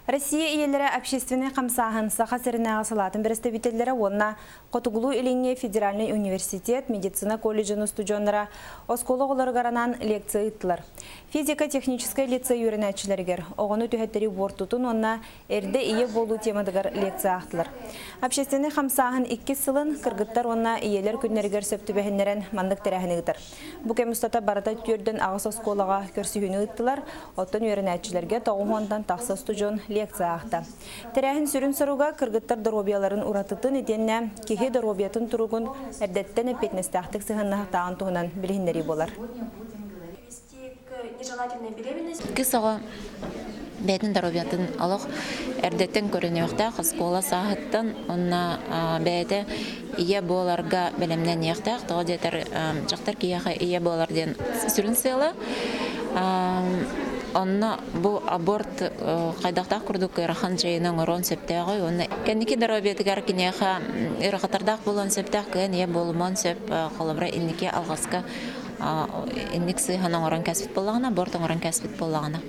Россия ийэлэрэ общественнай хамсааһын Саха сиринээҕи салаатын бэрэстэбиитэллэрэ уонна Хотугулуу-Илиҥҥи федеральнай университет медицина колледжын устудьуоннара оскуола оҕолоругар анаан лекция ыыттылар. Физико-техническэй лицей үөрэнээччилэригэр оҕону түһэттэрии буортутун уонна эрдэ ийэ буолуу тематыгар лекция аахтылар. Общественнай хамсааһын иккис сылын кыргыттар уонна ийэлэр күннэригэр сөп түбэһиннэрэн маннык тэрээһини ыытар. Бу кэм устата барыта 48 оскуолаҕа көрсүһүүнү ыыттылар, оттон үөрэнээччилэргэ 90-тан тахса устудьуон лекция аахта. Тэрээһин сүрүн соруга кыргыттар доруобуйаларын уратытын итиэннэ киһи доруобуйатын туругун эрдэттэн эппиэтинэстээхтик сыһыаннаһыктааҕын туһунан билиһиннэрии буолар. Кыс оҕо бэйэтин доруобуйатын олох эрдэттэн көрүнүөхтээх, оскуола сааһыттан уонна бэйэтэ ийэ буоларга бэлэмнэниэхтээх. Тоҕо диэтэр дьахтар киһиэхэ ийэ буолар диэн сүрүн сыала. Онно бу аборт хайдахтаах курдук ыарахан дьайыыны оҥоруон сөптөөҕүй уонна кэнники доруобуйатыгар киниэхэ ыарахаттардаах буолуон сөптөөх, кыайан ийэ буолумуон сөп, холобура инники алҕаска инник сыыһан оҥорон кээспит буоллаҕына, аборт оҥорон кээспит буоллаҕына.